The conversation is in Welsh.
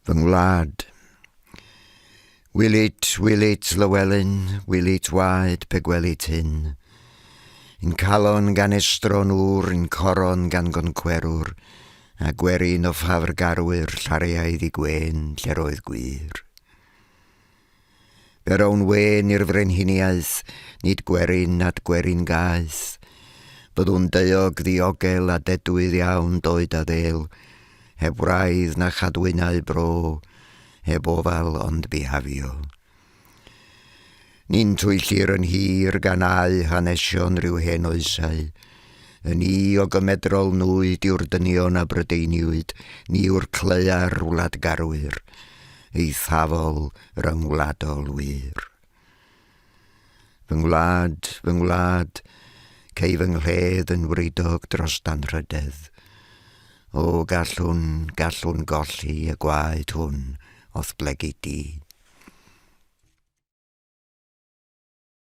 Fy ngwlad. Wylit, wylit, Lywelyn, wylit waed pe gwelit hyn. Un calon gan estron ŵr, un coron gan goncwerwr, a gwerin o ffafrgarwyr llariaidd i gwên lle'r oedd gwir. Fe rown wên i'r frenhiniaeth, nid gwerin at gwerin gaeth. Byddwn daeog ddiogel a dedwydd iawn doed a ddêl, heb wraidd na chadwynau bro, heb ofal ond bihafio. Ni'n twyllir yn hir gan a'u hanesion rhyw hen oesau. Y ni o gymedrol nwyd yw'r dynion a Brydeiniwyd, ni yw'r claear wladgarwyr, eithafol ryngwladol wir. Fy ngwlad, fy ngwlad, cei fy nghledd yn wridog dros danrhydedd. O, gallwn, gallwn golli y gwaed hwn o'th blegid di.